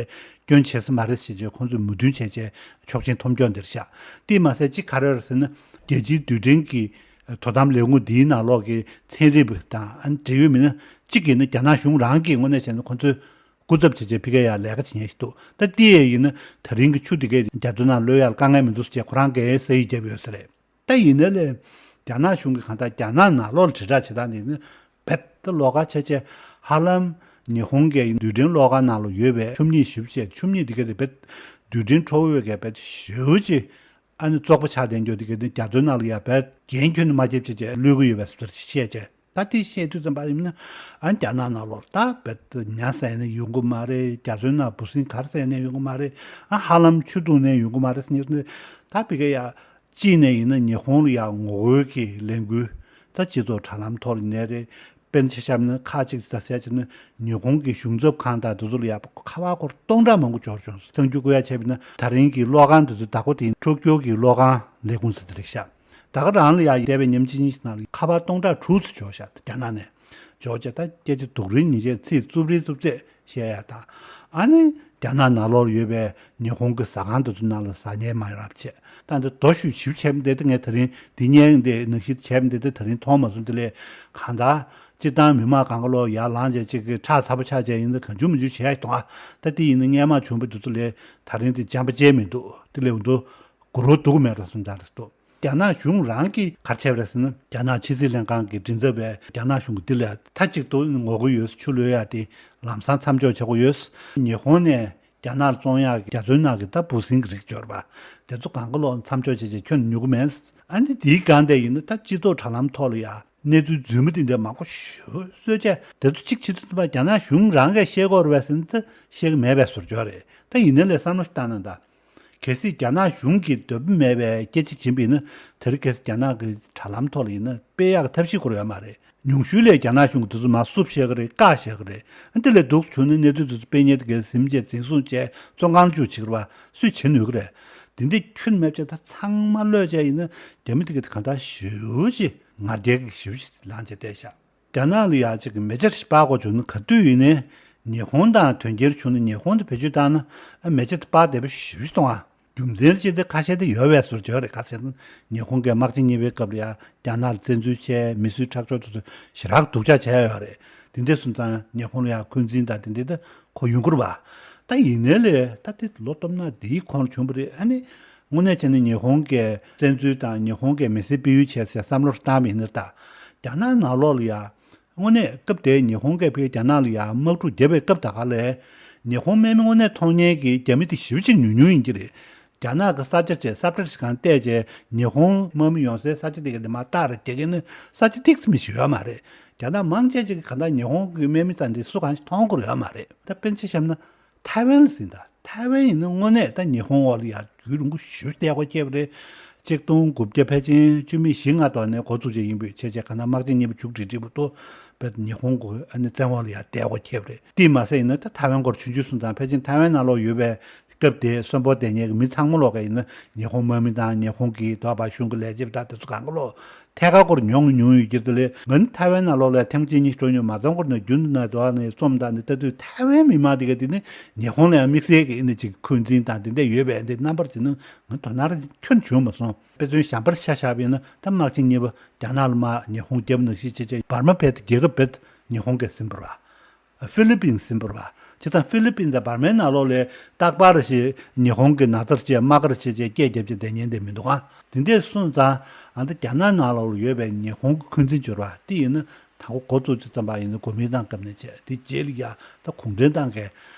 སྐྱོན་བྱེད་ས་མ་རེད་ཟེར་བྱས་ཁོང་ཚོས་མོས་མཐུན་བྱས་བྱས་ཆོག་མཆན་ཐོབ་མགྱོགས་འདིར་བཞག་དེས་མ་ཟད་གཅིག་ག་རེ་རེད་ཟེར་ན་རྒྱལ་སྤྱིའི་རྡུལ་ཕྲན་གྱི་དོ་དམ་ལས་ཁུངས་འདིའི་ནང་ལོགས་ཀྱི་ཚན་རིག་པ་དང་ཨ་ནི་འབྲེལ་ཡོད་མི་སྣ་གཅིག་གིས་ནི་རྒྱ་ནག་གཞུང་རང་གིས་དངོས་གནས་བྱས་ན་ཁོང་ཚོའི་སྐུ་ཚབ་བྱས་བྱས་ཕ་གིར་ཡར་ལས་ཀ་བྱེད་མཁན་ཞིག་འདུག་ད་དེ་ཡིན་ན་ད་རིང་གི་ཆུ་དེ་གའི་རྒྱ་མཚོའི་ནང་གློད་ཡག་དཀའ་ངལ་མི་འདུག་ཟེར་བྱས་ཁོ་རང་གིས་ས་ཡིག་བརྒྱབ་ཡོད་ས་རེད། ད་ཡིན་ནའི་ལས་རྒྱ་ནག་གཞུང་གིས་གང་ལྟར་རྒྱ་ནག་ནང་ལོགས་ལ་དྲིལ་བསྒྲགས་བྱེད་སྟངས་དེ་ནི་རྦད་དེ་ལོགས་ཀ་ཆགས་བྱས་ཧ་ལམ་ཉི་ཧོང་གི་རྡུལ་ཕྲན་གློག་ཁང་ནང་ལ་ཡོད་པའི་ཆུ་མིག་ཞིབ་བྱས་ཆུ་མིག་དེ་གའི་རྦད་རྡུལ་ཕྲན་འཕྲོ་བའི་གའི་རྦད་ཞེ་པོ་ཅིག་ཨ་ནི་བཙོག་པ་ཆགས་བསྡད་འགྱོ་དེ་གའི་ནི་རྒྱ་མཚོའི་ནང་ལ་ཡར་རྦད་རྒྱན་ཁྱོན་ནས་མ་བརྒྱབ་བྱས་བྱས་གློད་ཀྱི་ཡོད་པའི་བཟོ་འདྲ་བཤད་བྱས། ད་དེ་བཤད་དུས་ཙམ་པ་ཡིན་ན་ཨ་རྒྱ་ནག་ནང་ལོགས་ད་རྦད་དེ་ཉ་བསད་ནས་ཡོང་གི་མ་རེད། རྒྱ་མཚོའི་ནང་འབུ་སྲིན་ག་རེ་བསད་ནས་ཡོང་གི་མ་རེད། ཨ་ཧ་ལམ་ཆུ་བཏུང་ནས་ཡོང་གི་མ་རེད་ཟེར་ནས་ད་ཕ་གི་ཡ་གཅིག་ནས་ཡིན་ན་ཉི་ཧོང་ལ་ཡ་ངོ་རྒོལ་གྱི་ལས་འགུལ་ད་སྤྱི་ཚོགས་དྲ་ལམ་ཐོག་ལ་ནས་རེད། དཔེར་ན་ཆ་བཞག་ན་ཁག་ཅིག་ད་ཟེར་ཡ་ཅིག་ན་ཉི་ཧོང་གི་གཞུང་ཚབ་ཁང་དང་དེ་ཚོ་ལ་ཡ་ཁ་པར་སྐོར་སྟོང་ཕྲག་མང་པོ་འབྱོར་བྱུང་། གསར་འགྱུར་བཀོད་ཡ་བྱས་པ་ཡིན་ན་ད་རིང་གི་གློག་ཁང་དེ་ཚོའི་བདག་པོ་དེ་ཡིན་ཊོ་ཀྱོ་གི་གློག་ཁང་ལས་ཁུངས་ཟེར་དེ་རེད་ཤག་ད་ག་རང་ལ་ཡ་འདས་པའི་ཉིན་གཅིག་གཉིས་ཤིག་ནང་ལ་ཁ་པར་སྟོང་ཕྲག་དྲུག་ཙམ་འབྱོར་ཤག་རྒྱ་ནག་ནས་འབྱོར་བྱས་ད་སྐད་ཆ་སྡུག་རུས་ཉེས་ཆད་ཚིག་རྩུབ་རུས་རྩུབ་ཚད་བཤད་ཡ་དང་། ཨ་ནི་རྒྱ་ནག་ནང་ལོགས་ཡོད་པའི་ཉི་ཧོང་གི་ཟ་ཁང་དེ་ཚོ་ནང་ལ་ཟ་ཉལ་མ་རག་བྱས། ད་འདི་རྡོ་ཞུ་ཞིབ་བྱས་མི་འདི་ད་ངས་ད་རིང་འདི་བརྙན་འདི་ནང་བཞིན་བྱས་མི་འདི་ད་ད་རིང་མཐོང་མ་སོང་། དེ་ལས་གང་ལྟར་སྤྱིར་བཏང་མི་མང་གང་ག་ལོག་ཡར་ལངས་བྱས་ཅིག་གི་ཁྲག་ཚ་པོ་ཆགས་བྱས་ཡིན་ན་གང་བྱུང་མི་བྱུང་བྱས་གཏོང་ཨ། ད་དེ་ཡིན་ན་སྔོན་མ་བྱུང་བ་འདི་ཚོ་ལས་ད་རིང་འདི་འཇམ་པོ་བྱས་མི་འདུག་དེ་ལས་འདུག་གུ་རུ་འདུག་མེད་ར་སོང་ད་རེད་འདུག་རྒྱ་ནག་གཞུང་རང་གིས་ག་རེ་བྱས་པ་རེད་ཟེར་ན། རྒྱ་ནག་ཕྱི་སྲིད་ལྷན་ཁང་གི་མགྲིན་ཚབ་པས་རྒྱ་ནག་གཞུང་གི་འདི་ལ་མཐའ་གཅིག་ཏུ་ངོ་རྒོལ་ཡོད། ཆུ་གློད་ཡག་དེ་ལམ་སང་མཚམས་འཇོག་བྱེད་དགོས་ཡོད། ཉི་ཧོང་ནས་རྒྱ་ནག་ལ་བཙོང་ཡག་གི་རྒྱ་མཚོའི་ནང་གི་ད་འབུ་སྲིན་གྱི་རིགས་འབྱོར་བ་དེ་ཚོ་གང་ག་ལོག་མཚམས་འཇོག་བྱས་བྱས་ཁྱོན་ནས་ཉོ་གི་མེད། ཨ་ནི་དེའི་སྒང་དེ་ཡིན་ན་ད་སྤྱི་ཚོགས་དྲ་ལམ་ཐོག་ལ་ཡ་གནས་ཚུལ་རྫུན་མ་དེ་འདྲ་མང་པོ་ཞིག་བཟོས་བྱས་དེ་ཚོ་གཅིག་བྱེད་དུས་ཙམ་པ་རྒྱ་ནག་གཞུང་རང་གིས་ཤེས་ཀྱི་ཡོད་རེད་པས་ཟེར་ན་ད་ཤེས་ཀྱི་མེད་པའི་བཟོ་འཇོག་རེད། ད་ཡིན་ན་ལས་བསམ་བློ་ཞིག་བཏང་ན་ད། གལ་སྲིད་རྒྱ་ནག་གཞུང་གིས་འདོད་པ་མེད་པའི་སྐད་ཆ་བྱིན་པ་ཡིན་ན་དེ་རིང་ཁ་སང་རྒྱ་ནག་གི་དྲ་ལམ་ཐོག་ལ་ཡིན་ན་སྤེལ་ཡག་གི་ཐབས་ཤེས་ཁོ་རང་ཡོད་མ་རེད། ཉུང་ཤོས་ལ་རྒྱ་ནག་གཞུང་གིས་དེ་ཚོ་མར་བསུབ་བཞག་གི་རེད། བཀག་བཞག་གི་རེད། ཨ་འདི་ལས་སྡུག་བྱུང་ན་གནས་ཚུལ་དེ་ཚོ་སྤེལ་མཁན་དེ་གས་ཟིན་བྱས་འཛིན་བཟུང་བྱས་བཙོན་ཁང་ལ་བཅུག་བྱེད་ཀྱི་རེད་པ། སུས་བྱེད་ནུས་ཀྱི་རེད། དེ་འདྲ་ཁྱོན་མེད་བྱས་ད་ཚང་མ་གློད་བྱས་ཡིན་ན་རྒྱ་མི་དེ་གས་གང་ལྟར་ཞེ་པོ་ཅིག་ང་རྒྱལ་གྱི་ཞེ་པོ་ཅིག་ལངས་བྱས་བསྡད་ཤག་རྒྱ་ནག་ལ་ཡ་གཅིག་གི་མེ་ལྕེ་ཞིག་སྤར་དགོས་བྱུང་ན་ག་དུས་ཡིན་ནའི་ ཉི་ཧོང་དང་དོན་རྐྱེན་བྱུང་ནས་ཉི་ཧོང་དུ་བེད་སྤྱོད་བཏང་ན་ཨ་མེ་ལྕེ་དེ་སྤར་བསྡད་པ་ཞེ་པོ་ཅིག་གཏོང་ཨ། རྒྱུ་མཚན་ཅིག་དེ་ཁ་ཤས་དེ་ཡོད་པའི་བཟོ་འདྲ་ཅིག་ཡོད་རེད། ག་རེ་ཟེར་ན་ཉི་ཧོང་གིས་དམག་ཆེན་གཉིས་པའི་སྐབས་ལ་ཡ་རྒྱ་ནག་ལ་བཙན་འཛུལ་བྱས། མི་གསོད་ཁྲག་སྦྱོར་དེ་ཚོ་ཞེ་དྲག་སྡུག་ཅག་བྱས་ཡོད་རེད། དེ་འདྲ་སོང་ཙང་ཉི་ཧོང་ལ་ཡ་འཁོན་འཛིན་དང་དེ་འདྲ་དེ་ཁོ་ཡོང་གི་རེད་པ། ད་ཡིན་ནའི་ལས་ད་དེ་ལོ་སྟོང་ཕྲག་འདིའི་གོང་ལ་བྱུང་བ་རེད། ཨ་ནི་དངོས་གནས་བྱས་ན་ཉི་ཧོང་གིས་བཙན་འཛུལ་དང་ཉི་ཧོང་གིས་མི་སེར་སྤེལ་ཡུལ་བྱས་ཟེར་བསམ་བློ་བཏང་བ་ཡིན་ན། ད་རྒྱ་ནག་ནང་ལོགས་ལ་ཡ་དངོས་གནས་སྐབས་དེའི་ཉི་ཧོང་གིས་ཕར་རྒྱ་ནག་ལ་ཡ་དམག་འཁྲུག་བརྒྱབ་པའི་སྐབས་ད་ག་ལ་ཉི་ཧོང་དམག་མི་དངོས་གནས་མཐོང་མཁན་གྱི་རྒྱ་མི་དེ་ཞེ་པོ་ཅིག་ཉུང་ཉུང་ཡིན་གྱི་རེད། རྒྱ་ནག་གི་ས་ཆ་བཅས་ས་བཀྲ་ཞིག་གང་བལྟས་བྱས་ཉི་ཧོང་དམག་མི་ཡོང་སའི་ས་ཆ་དེ་ག་དེ་མར་རྟགས་རེ་རྒྱག་གི་ནི་ས་ཆ་ཏོག་ཙམ་ཞིག་ཡོད་མ་རེད། རྒྱ་ནག་མང་ཆེ་ཅིག་གིས་གང་ལྟར་ཉི་ཧོང་གི་དམག་མི་དང་དེ་སུ་གང་ཞིག་མཐོང་དགོས་ཡོད་མ་རེད། ད་དཔེར་ན་ཆ་བཞག་ན་ཐའེ་ཝན་ལ་ཟིན། ད་ཐའེ་ཝན་ཡིན་ན་དངོས་གནས་ད་ཉི་ཧོང་འོག་ལ་ཡ་རྒྱུན་རིང་པོ་ཞེ་པོ་བསྡད་དགོས་བྱས་པ་རེད། གཅིག་སྟོང་དགུ་བརྒྱ་ཕལ་ཆེར་བཅུ་མེད་བཞི་ལྔ་ཐོག་ནས་འགོ་བཙུགས་བྱས་ཡིན་པའི་བྱས་བྱས་གང་ལྟར་དམག་ཆེན་གཉིས་པ་མཇུག་སྒྲིལ་སྒྲིལ་བར་དུ་བས་ཉི་ཧོང་གི་ཨ་ནི་བཙན་འོག་ལ་ཡ་བསྡད་དགོས་བྱས་པ་རེད། དེས་མ་ཟད་ཡིན་ན་ད་ཐའེ་ཝན་སྐོར་ཆུང་ཆུང་སོང་ཙང་ཕལ་ཆེར་ཐའེ་ཝན་ནང་ལོགས་ཡོད་པའི་སྐབས་དེའི་གསོན་པོ་བསྡད་མཁན་གྱི་མི་ཚང་མ་ལོག་ག་ཡིན་ན་ཉི་ཧོང་དམག་མི་དང་ཉི་ཧོང་གི་དོགས་པ་གཞུང་གི་ལས་བྱེད་པ་དང་དེ་ཚོ་གང་ག་ལོག་ཐད་ཀར་སྐོར་མྱོང་མྱོང་ཡོད་ཀྱི་རེད། དེ་ལས་ང་ནི་ཐའེ་ཝན་ནང་ལོགས་ལ་ཐེངས་གཅིག་གཉིས་འགྲོ་མྱོང་མ་ཚང་སྐོར་ནས་རྒྱུན་དུ་ན་དོ་ནས་རྩོམ་དང་འདི་ལྟ་དུས་ཐའེ་ཝན་མི་མང་དེ་ག་དེ་ནི་ཉི་ཧོང་ལ་ཡང་དམིགས་བསལ་གྱི་ཨ་ནི་ཅིག་འཁོན་འཛིན་དང་དེ་འདྲ་ཡོད་པའི་འདི་རྣམ་པར་དེ་ནི་ང་དོ་སྣང་ཁྱོན་བྱུང་མ་སོང་། དཔེ་མཚོན་གཞན་པར་ཆ་བཞག་པ་ཡིན་ན་ད་དམག་ཆེན་གཉིས་པ་རྒྱ་ནག་ལ་དམག་ཉི་ཧོང་རྒྱབ་ནང་བཞིན་བྱས་བྱས་འབར་མ་བས་དེ་རྒྱལ་ཁབ་བས་ཉི་ཧོང་གིས་ཟིན་པ་རེད་པ། ཧྥི་ལི་པིན་ཟིན་པ་རེད་པ། བྱས་ཙང་ཧྥི་ལི་པིན་དང་འབར་མའི་ནང་ལོགས་ལ་རྟག་པར་ཞིག་ཉི་ཧོང་གི་ན་ཚ་བྱས་དམག་སྒར་བྱས་བྱས་སྐད་རྒྱབ་བྱས་བསྡད་མཁན་དེ་མི་འདུག་ག་དེ་འདྲ་སོང་ཙང་ཨ་ད་རྒྱ་ནག་ནང་ལོགས་ལ་ཡོད་པའི་ཉི་ཧོང་གི་འཁོན་འཛིན་སྦྱོར་བ་དེ་ཡིན་ན་དང་པོ་འགོ་བཙུགས་ཙམ་པ་ཡིན་ན་གོ་མིན་ཏང་སྐབས་ནས་བྱས། དེ་རྗེས་ལ་ཡ་ད་གུང་ཁྲན་ཏང་གིས་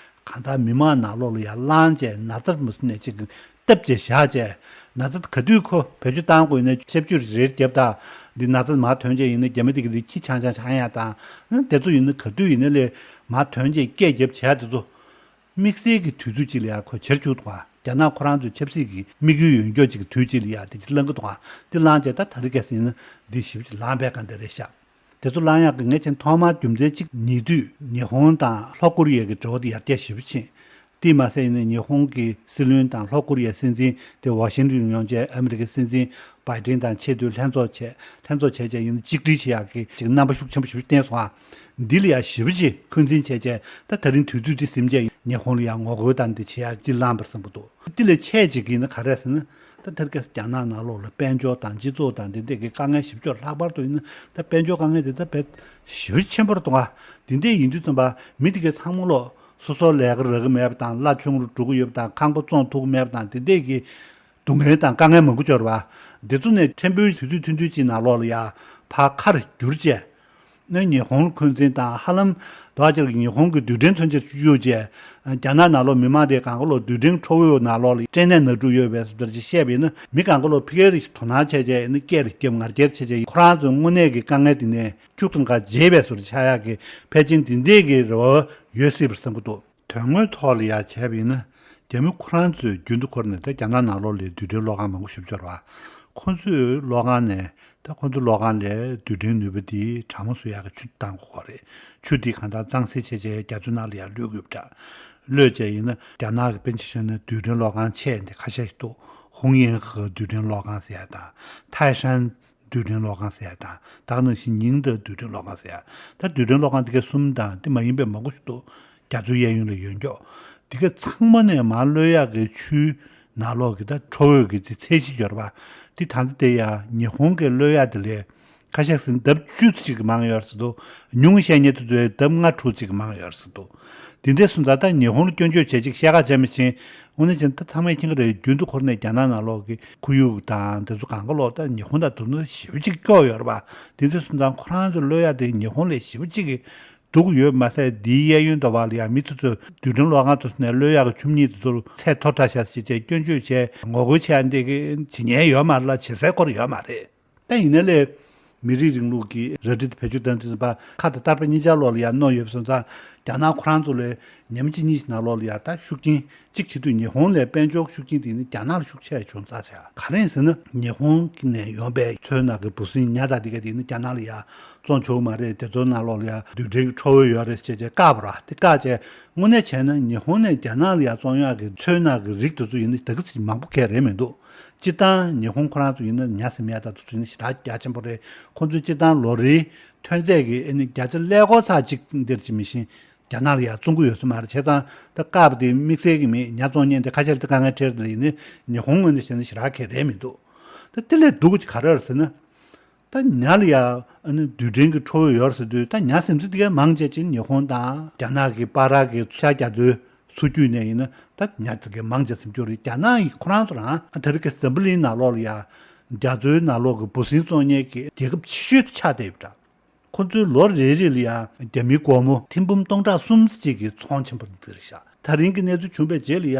གང་ལྟར་མི་མང་ནང་ལོགས་ལ་ཡ་ལངས་བྱས་ན་ཚ་མ་ནས་ཅིག་བཏབ་བྱས་བཞག་བྱས། ན་ཚ་ག་དུས་ཁོ་བེད་སྤྱོད་བཏང་དགོས་ཡིན་ན་ཆབ་ཆུ་རེ་རེ་བརྒྱབ་དང་། འདི་ན་ཚ་མར་ཐོན་བྱས་ཡིན་ན་རྒྱ་མི་དེ་གི་འདི་ཁྱི་ཆང་ཆང་ཆང་ཡག་དང་། དེ་ཚོ་ཡིན་ན་ག་དུས་ཡིན་ན་ལས་མར་ཐོན་བྱས་སྐད་རྒྱབ་བྱས་དེ་ཚོ་དམིགས་བསལ་གྱི་དུས་ཚོད་ཅིག་ལ་ཡ་ཁོ་བྱེད་བཅུག་འདུག་ག་རྒྱ་ནག་ཁོ་རང་ཚོའི་ཆབ་སྲིད་ཀྱི་དམིགས་ཡུལ་ཡོད་མཁན་ཅིག་གི་དུས་ཅིག་ལ་ཡ་དེ་ཅིག་བླང་གི་འདུག་ག་དེ་བླངས་བྱས་ད་ད་རེས་ཁ་སང་ཡིན་ན་འདི་ཞིབ་ཅིག་ལངས་པའི་སྒང་དེ་རེད་ཤག་དེ་ཚོ་བླང་ཡག་གི་ངས་བྱས་ཐོག་མར་རྒྱུ་མཚན་གཅིག་ཉེ་དུས་ཉི་ཧོང་དང་ལྷོ་ཀོ་རི་ཡ་གི་འབྲེལ་བ་དེ་ཡར་རྒྱས་ཞེ་པོ་ཕྱིན། དེས་མ་ཟད་ཡིན་ན་ཉི་ཧོང་གི་སྲིད་བློན་དང་ལྷོ་ཀོ་རི་ཡའི་སྲིད་འཛིན་དེ་ཝ་ཤིང་ཏོན་ཡོང་བྱས་ཨ་མི་རི་ཀའི་སྲིད་འཛིན་བྷའི་ཏིན་དང་ཆེས་མཐོའི་ལྷན་ཚོགས་བྱས། ལྷན་ཚོགས་བྱས་བྱས་ཡིན་ན་གཅིག་སྒྲིལ་བྱེད་ཡག་གི་ཅིག་རྣམ་པ་ཤུགས་ཆེན་པོ་ཞེ་པོ་བསྟན་སོང་ཨ། འདི་ལ་ཡང་ཞེ་པོ་ཅིག་འཁོན་འཛིན་བྱས་བྱས་ད་ད་རིང་དུས་ཚོད་འདི་ཟིན་བྱས་ཉི་ཧོང་ལ་ཡང་ངོ་རྒོལ་དང་འདི་བྱེད་ཡག་ཅིག་བླངས་པར་བསམ་གྱི་འདུག་འདི་ལས་ཆེས་ཅིག་ཡིན་ན་ག་རེ་ཟེར་ན། ད་ཐར་ཀེ་སི་རྒྱ་ནག་ནང་ལོགས་ལ་དཔལ་འབྱོར་དང་སྤྱི་ཚོགས་དང་འདི་འདྲས་ཀྱི་དཀའ་ངལ་ཞིབ་ཕྱོགས་ལྷག་པར་དུ་ཡིན་ན་ད་དཔལ་འབྱོར་དཀའ་ངལ་དེ་ད་དཔེ་ཞེ་པོ་ཆེན་པོ་རེད་འདུག་ག་འདི་འདྲས་ཡིན་དུས་ཙམ་པ་མི་དེ་གའི་ཚང་མ་ལོག་སོ་སོར་ལས་ཀ་རག་གི་མེད་པ་དང་། གླ་ཆུང་རུ་འགྲོ་གི་ཡོད་པ་དང་། ཁང་པ་བཙོང་ཐུབ་ཀྱི་མེད་པ་དང་། དེ་འདྲས་ཀྱི་སྡུག་བསྔལ་དང་དཀའ་ངལ་མང་པོ་འབྱོར་བ། འདི་ཚོ་ནས་ཕྲན་བུ་དུས་ཚོད་ཐུང་ཐུང་ཅིག་ནང་ལོགས་ལ་ཡ་ཕར་ཁ་རུ་བསྒྱུར་བྱས། ནས་ཉི་ཧོང་འཁོན་འཛིན་དང་། ཧ་ལམ་དོ་ཅིག་ཉི་ཧོང་གི་རྡུལ་ཕྲན་མཚོན་ཆ་གཡུགས་བྱས། རྒྱ་ནག་ནང་ལོགས་མི་མང་དེ་གང་ག་ལོག་རྡུལ་ཕྲན་ཁྲོ་བོའི་ནང་ལོགས་ལ་སྐྲན་ནད་ན་འགྲོ་ཡོད་པའི་བཟོ་ལྟར་ཅིག་བཤད་པ་ཡིན་ན། མི་གང་ག་ལོག་ཕ་གིར་དོ་སྣང་བྱས་བྱས་ཡིན་ན། སྐད་རེ་བརྒྱབ་ངར་སྐད་བྱས་བྱས་ཁོ་རང་ཚོའི་དངོས་གནས་ཀྱི་དཀའ་ངལ་དེ་ནས་ཁྱུག་ཙམ་ཁ་བརྗེད་པའི་བཟོ་འདྲ་ཆགས་ཡག་གི་ཕལ་ཆེར་འདི་འདྲས་ཀྱི་རེ་བ་ཡོད་སྲིད་པར་བསམ་གྱི་འདུག་དོན་དངོས་ཐོག་ལ་ཡ་བྱས་པ་ཡིན་ན། རྒྱ་མི་ཁོ་རང་ཚོས་རྒྱུན་དུ་འཁོར་ནས་ད་རྒྱ་ནག་ནང་ལོགས་ལ་རྡུལ་ཕྲན་གློག་ཁང་མང་པོ་ཞིག་འབྱོར་བ། ཁོ་ཚོས་གློག་ཁང་ནས་ད་ཁོ་ཚོའི་གློག་ཁང་ལས་རྡུལ་ཕྲན་ནུས་པ་དེ་གྲང་མོ་བཟོ་ཡག་གི་ཆུ་བཏང་དགོས་པ་རེད། ཆུ་དེ་གང་ལྟར་གཙང་སེལ་བྱས་བྱས་རྒྱ་མཚོའི་ནང་ལ་ཡར་གློད་དགོས་པ་འདྲ། གློད་བྱས་ཡིན་ན་རྒྱ་ནག་གི་དཔེར་ན་ཆ་བཞག་ན་རྡུལ་ཕྲན་གློག་ཁང་ཆེ་འདི་ཁ་ཤས་ཤིག་འདུག་ཧུང་ཡན་ཧེ་རྡུལ་ཕྲན་གློག་ཁང་ཟེར་ཡག་དང་། ཐའེ་ཧྲན་རྡུལ་ཕྲན་གློག་ཁང་ཟེར་ཡག་དང་། ད་ག་ནང་བཞིན་ཉིང་ཏེ་རྡུལ་ཕྲན་གློག་ཁང་ཟེར་ཡག་ད་རྡུལ་ཕྲན་གློག་ཁང་དེ་གའི་གསུམ་དང་དེ་མ་ཡིན་པའི་མང་པོ་ཞིག་འདུག་རྒྱ་མཚོའི་གཡས་གཡོན་ལ་ཡོད་མགྱོགས། དེ་གའི་ཚང་མ་ནས་མར་གློད་ཡག་གི་ཆུའི་ནང་ལོགས་ཀྱི་ད་ཁྲོ་བོའི་གི་དེ་ཚད་གཞི་འབྱོར་བ། དེ་ད་ལྟ་དེ་ཡ་ཉི་ཧོང་གིས་གློད་ཡག་དེ་ལས་ཁ་ཤས་ཟིན་ལྡབ་བཅུ་ཅིག་མང་ཡོད་ཟེར་འདུག་ཉུང་བཤད་མཁན་དེ་ཚོས་ལྡབ་ལྔ་དྲུག་ཅིག་མང་ཡོད་ཟེར་འདུག་དེ་འདྲ་སོང་ཙང་ད་ཉི་ཧོང་ལ་སྐྱོན་བརྗོད་བྱེད་ཅིག་བཤད་ཁ་བྱས་མི་ཤེས། དངོས་གནས་བྱས་ན་ད་ཚང་མས་མཁྱེན་གྱི་རེད། རྒྱུན་དུ་འཁོར་ནས་རྒྱ་ནག་ནང་ལོགས་ཀྱི་ཁོར་ཡུག་དང་དེ་ཚོ་གང་ག་ལོག་ད་ཉི་ཧོང་དང་བསྡུར་ན་ཞེ་པོ་ཅིག་སྐྱོ་ཡོད་རེད་པ། དེ་འདྲ་སོང་ཙང་ཁོ་རང་ཚོ་གློད་ཡག་དེ་ཉི་ཧོང་ལས་ཞེ་པོ་ཅིག་གི་སྡུག་ཡོད་མ་ཟད། འདིའི་གཡས་གཡོན་དུ་བ་ལ་ཡང་མི་ཚོ་ཚོས་རྡུལ་ཕྲན་གློག་ཁང་དུ་ནས་གློད་ཡག་གི་ཆུ་མིག་དེ་ཚོར་ཚད་མཐོ་དྲགས་ཤག་ཟེར་བྱས་སྐྱོན་བརྗོད་བྱས་ངོ་རྒོལ་བྱས་ཡག་འདི་གི་བྱེད་ཉན་ཡོད་མ་རེད་ལ། བྱེད་སའི་སྐོར་ཡོད་མ་རེད། ད་ཡིན་ན་ལས་མི་རིགས་རིང་ལུགས་ཀྱི་ར་སྤྲོད་དེ་བེད་སྤྱོད་བཏང་དུས་ཙམ་པ་ཁ་དང་ལྟར་པ་གཉིས་ཆར་ལོག་ལ་ཡང་གནོད་ཡོད་པ་སོང་ཙང་། རྒྱ་ནག་ཁོ་རང་ཚོ་ལས་ཉམས་ཅིག་གཉིས་ཀྱི་ནང་ལོགས་ལ་ཡང་ད་ཤུགས་རྐྱེན་གཅིག་བྱེད་དུས་ཉི་ཧོང་ལས་དཔལ་འབྱོར་ཤུགས་རྐྱེན་དེ་ནི་རྒྱ་ནག་ལ་ཤུགས་ཆེ་བྱུང་ཚར་ཆགས། ག་རེ་ཟེར་ན་ཉི་ཧོང་ནས་ཡོང་པའི་མཚོའི་ནང་གི་འབུ་སྲིན་ཉ་དང་དེ་ག་དེ་ནི་རྒྱ་ནག་ལ་ཡང་བཙོང་ཆོག་མ་རེད། དེ་ཚོའི་ནང་ལོགས་ལ་ཡང་རྡུལ་ཕྲན་གྱི་ཁྲོ་བོ་ཡོད་རེད་ཟེར་བྱས་བཀག་པ་ར། དེ་བཀག་བྱས་དངོས་གནས་བྱས་ན་ཉི་ཧོང་ནས་རྒྱ་ནག་ལ་ཡང་བཙོང་ཡག་གི་མཚོའི་ནང་གི་རིགས་དེ་ཚོ་ཡིན་ན་ད་ག་ཚོད་མང་པོ་གང་རེད་མི་འདུག་སྤྱིར་བཏང་ཉི་ཧོང་ཁོ་རང་ཚོ་ཡིན་ན་ཉ་ཟེར་མི་ཡག་ད་དུ་ཚུད་ནི་ཞེ་དྲག་རྒྱ་ཆེན་པོ་རེད། ཁོང་ཚོའི་སྤྱིར་བཏང་ལོ་རེའི་ཐོན་རྫས་ཀྱི་ཨ་ནི་བརྒྱ་ཆ་ཀླད་ཀོར་ཚར་གཅིག་འདིར་ཅི་མི་ཤེས། རྒྱ་ནག་ལ་ཡ་བཙོང་གི་ཡོད་ས་མ་རེད། བྱས་ཙང་ད་བཀག་པ་དེ་དམིགས་བསལ་གྱི་མེད། ཉ་བཙོང་མཁན་དེ་ཁ་ཤས་ལ་དེ་དཀའ་ངལ་འཕྲད་རེད་ཡིན་ནའི་ཉི་ཧོང་ངོས་ནས་བཤད་ན་ཞེ་དྲག་གལ་རེད་མི་འདུག་ད་དེ་ལས་སྡུག་གི་ག་རེ་རེད་ཟེར་ན། ད་ཉ་ལ་ཡ་ཨ་ནི་རྡུལ་ཕྲན་གྱི་ཁྲོ་བོ་ཡོད་ཟེར་དུས་ད་ཉ་སིམ་རྩེ་དེ་གའི་མང་ཆེ་ཅིག་ཉི་ཧོང་དང་རྒྱ་ནག་གི་པ་ར་གི་ཤར་རྒྱ་མཚོའི་མཚོ་རྒྱུད་ནས་ཡིན་ན་ད་ཉ་དེ་གའི་མང་ཆེ་སིམ་རྒྱུ་རེད། རྒྱ་ནག་གི་ཁོ་རང་ཚོ་རང་ད་རེས་ཀྱི་འཛམ་བུ་གླིང་ནང་ལོགས་ལ་ཡ་རྒྱ་མཚོའི་ནང་ལོགས་ཀྱི་འབུ་སྲིན་བཙོང་མཁན་གྱི་རྒྱལ་ཁབ་ཆེ་ཤོས་དེ་ཆགས་བསྡད་ཡོད་པ་འདྲ། ཁོ་ཚོའི་ལོ་རེ་རེ་ལ་ཡ་རྒྱ་མིའི་སྒོར་མོ་ཐེར་འབུམ་སྟོང་ཕྲག་གསུམ་ཙམ་ཅིག་གི་ཚོང་ཆེན་པོ་འདི་རེད་ཤག་ད་རིང་གི་གནས་ཚུལ་བྱུང་བའི་རྗེས་ལ་ཡ་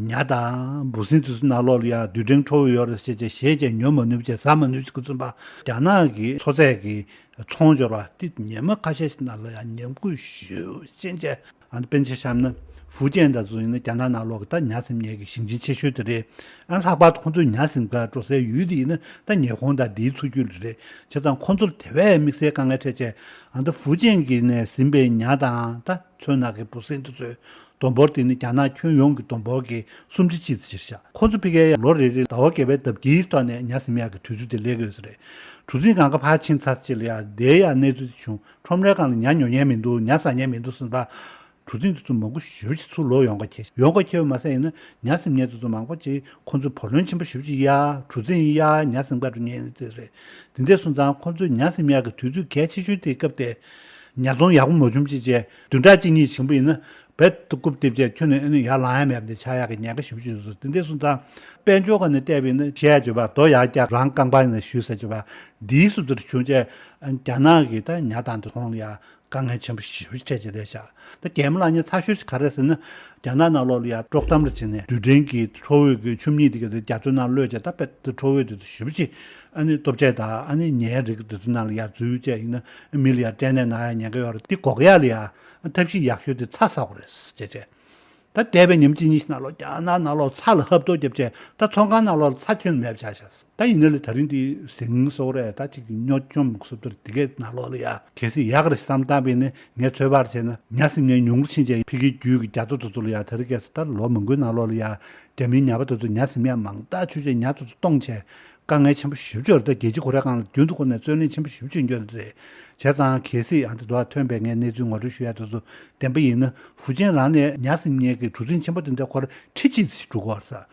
ཉ་དང་འབུ་སྲིན་དེ་ཚོའི་ནང་ལོགས་ལ་ཡ་རྡུལ་ཕྲན་ཁྲོ་བོ་ཡོད་རེད་ཟེར་བྱས་བཞེས་བྱས་ཉོ་མ་ནུས་བྱས་ཟ་མ་ནུས་བྱས་ཁུ་ཚུན་པ་རྒྱ་ནག་གི་མཚོ་རྫས་ཀྱི་ཚོང་སྦྱོར་བ་དེ་ཉི་མ་ཁ་ཤས་ཤིག་ནང་ལ་ཡ་ཉམས་རྒུད་ཞེ་པོ་ཕྱིན་བྱས། ཨ་ནི་དཔེར་ན་ཆ་བཞག་ན་ཧྥུ་ཅན་དང་ཚོ་ཡིན་ན་རྒྱ་ནག་ནང་ལོགས་ཀྱི་ད་ཉ་སིམ་མཁན་གྱི་ཞིང་ཆེན་ཆེ་ཤོས་དེ་རེད། ཨ་ལྷག་པར་དུ་ཁོང་ཚོའི་ཉ་སིམ་ག་འགྲོ་སའི་ཡུལ་དེ་ཡིན་ན་ད་ཉི་ཧོང་དང་དེའི་མཚོ་རྒྱུད་ལ་རེད། བྱས་ཙང་ཁོང་ཚོར་དེ་བས་དམིགས་བསལ་དཀའ་ངལ་འཕྲད་བྱས། ཨ་ད་ཧྥུ་ཅན་གྱི་ནས་ཟིན་པའི་ཉ་དང་ད་མཚོའི་ནང་གི་འབུ་སྲིན་དེ་ཚོའི་སྡོང་པོར་དེ་ནི་རྒྱ་ནག་ཁྱོན་ཡོངས་ཀྱི་སྡོང་པོ་གི་སུམ་ཆ་གཅིག་ཙམ་ཞིག་ཤག་ཁོ་ཚོ་ཕ་གིའི་ལོ་རེ་རེ་ཟླ་བ་བརྒྱད་པའི་ཟླ་དཀྱིལ་ཐོག་ནས་ཉ་ཟིན་ཡག་གི་དུས་ཚོད་དེ་སླེབས་ཀྱི་ཡོད་ས་རེད། གྲུ་གཟིངས་སྒང་ག་ཕར་ཕྱིན་ཚར་ཅིག་ལ་ཡ་དེའི་ཡ་གནས་ཚུལ་དེ་བྱུང་། ཁྲོམ་རའི་སྒང་ལ་ཉ་ཉོ་མཁན་མི་འདུག་ཉ་ཟ་མཁན་མི་འདུག་ཟེར་བ། གྲུ་གཟིངས་དེ་ཚོ་མང་པོ་ཞེ་པོ་ཅིག་ཚུར་ལོག་ཡོང་ག་ཁེལ། ཡོང་ག་ཁེལ་བ་མ་ཟད་ཡིན་ན་ཉ་ཟིན་མཁན་དེ་ཚོ་མང་པོ་ཅིག་ཁོ་ཚོ་བུ་ལོན་ཆེན་པོ་ཞེ་པོ་ཅིག་གཡར། གྲུ་གཟིངས་གཡར། ཉ་ཟིན་ག་འགྲོ་མཁན་དེ་རེད། དེ་འདྲ་སོང་ཙང་ཁོ་ཚོས་ཉ་ཟིན་ཡག་གི་དུས་ཚོད་གལ་ཆེ་ཤོས་དེ་སྐབས་དེ་ཉ་ཚོང་ཡག་པོ་མ་བྱུང་ཅིག་བྱས་བདུན་ཕྲག་གཅིག་གཉིས་ཕྱིན་པ་ཡིན་ན། རྦད་དེ་རྐུབ་རྡེབ་བྱས་ཁྱོན་ནས་ཨ་ནི་ཡར་ལངས་ཡ་མེད་པ་དེ་ཆགས་ཡག་གི་ཉེན་ཁ་ཞེ་པོ་ཅིག་ཡོད་ཟེར། དེ་འདྲ་སོང་ཙང་དཔལ་འབྱོར་སྒང་ནས་བལྟས་པ་ཡིན་ན་གཞས་ཡར་བརྗོད་པ། རྡོ་ཡར་བཀྱག་རང་རྐང་པ་ནས་གཞུས་ཟེར་བརྗོད་པ། འདིའི་བཟོ་འདྲ་བྱུང་བྱས་རྒྱ་ནག་གི་ད་ཉ་དང་དེ་ཚོ་ལ་ཡ་དཀའ་ངལ་ཆེན་པོ་ཞེ་པོ་ཅིག་འཕྲད་ཀྱི་རེད་ཤག་ད་གད་མོ་ལངས་མཁན་ཚ་ཤོས་ཅིག་ག་རེ་ཟེར་ན། རྒྱ་ནག་ནང་ལོགས་ལ་ཡ་དཀྲོག་གཏམ་རེ་བྱས་ནས་རྡུལ་ཕྲན་གྱི་ཁྲོ་བོ་གི་ཆུ་མིག་དེ་ག་དེ་རྒྱ་མཚོའི་ནང་གློད་བྱས། ད་དཔེ་དེ་ཁྲོ་བོ་དེ་ཚོ་ཞེ་པོ་ཅིག་ཨ་ནི་ལྟོ་ཆས་དང་ཨ་ནི་ཉའི་རིགས་དེ་ཚོའི་ནང་ལ་ཡ་འཛུལ་བྱས་ཡིན་ན་མི་ལ་ཡ་སྐྲན་ནད་ན་ཡ་ཉེན་ཁ་ཡོད་རེད། འདི་འགོག་ཡག་ལ་ཡ་ཐབས་ཤེས་ཡག་ཤོས་དེ་ཚྭ་ཟ་དགོས་རེད་ཟེར་བྱས། ད་འདས་པའི་ཉིན་གཅིག་གཉིས་ཤིག་ནང་ལོགས་རྒྱ་ནག་ནང་ལོགས་ཚྭ་ལ་ཧབ་ཐོབ་བརྒྱབ་བྱས་ད་ཚོང་ཁང་ནང་ལོགས་ལ་ཚྭ་ཁྱོན་མེད་པ་ཆགས་ཤག་ད་ཡིན་ན་ལས་ད་རིང་འདི་ཟིང་སོགས་རེད། ད་ཅིག་གི་སྨྱོ་བཅོམ་སོབ་ཏོར་དེ་གའི་ནང་ལོགས་ལ་ཡ་གལ་སྲིད་ཡག་རེད་བསམ་བཏང་པས་ནི་ངས་ཚོད་དཔག་བྱས་ན་ཉ་སྲིན་ནས་ཉུང་རུ་ཕྱིན་བྱས་ཕ་གིའི་རྒྱུད་ཀྱི་རྒྱ་མཚོ་དེ་ཚོ་ལ་ཡ་ད་རེས་གལ་སྲིད་ད་ལོ་མང་པོའི་ནང་ལོགས་ལ་ཡ་རྒྱ་མིའི་ཉ་པ་དེ་ཚོ་ཉ་སྲིན་ཡ་མང་དག་ཆུ་ཆེ་ཉ་དེ་ཚོ་གཏོང་བྱས། དཀའ་ངལ་ཆེན་པོ་ཞེ་པོ་ཅིག་ཡོད་རེད། ད་རྒྱལ་སྤྱི་ཁོ་རའི་སྒང་ལ་རྒྱུན་དུ་ཁོ་ནས་རྩོད་ལེན་ཆེན་པོ་ཞེ་པོ་ཅིག་འགྱོ་ཡོད་རེད། བྱས་ཙང་གལ་སྲིད་ཡང་དེ་དུས་ཐོན་པའི་ངས་གནས་ཚུལ་ངོ་སྤྲོད་ཞུ་ཡ་དེ་ཚོ་བདེན་པ་ཡིན་ན་ཧྥུ་ཅན་རང་ནས་ཉ་སྲིན་ཉའི་གི་གྲུ་གཟིངས་ཆེན་པོ་དེ་འདྲ་ཁོ་ར་ཁྲི་གཅིག་ཙམ་ཞིག་འགྲོ་གི་ཡོད་རེད་ས།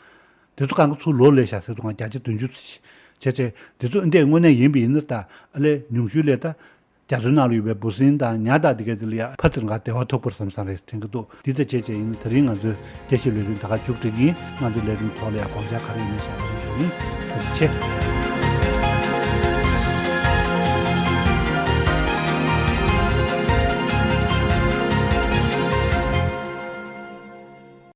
དེ་ཚོ་སྒང་ག་ཚུར་ལོག་སླེབས་ཤག་ཟེར་དུས་སྒང་བརྒྱ་ཆ་བདུན་ཅུ་ཙམ་ཞིག་བྱས་བྱས་དེ་ཚོ་འདི་དངོས་གནས་ཡིན་པ་ཡིན་ན་ད་ཨ་ལས་ཉུང་ཤོས་ལས་ད། རྒྱ་མཚོའི་ནང་ལ་ཡོད་པའི་འབུ་སྲིན་དང་ཉ་དང་དེ་ག་དེ་ལ་ཡ་ཕར་ཚུར་ང་བདེ་བ་ཐོབ་པར་བསམ་བསམ་རེད་དྲན་གྱི་འདུག་འདི་ལྟ་བྱས་བྱས་ཡིན་ན་དེ་རིང་ང་ཚོའི་རྒྱལ་སྤྱིའི་ལས་རིམ་ད་ག་མཇུག་སྒྲིལ་གྱི་ཡིན། ང་ཚོའི་ལས་རིམ་ཐོག་ལ་ཡ་དགོངས་འཆར་ག་རེ་ཡིན་ན་བཤད་རོགས་གནང་རོགས་ཡིན། ཐུགས་རྗེ་ཆེ།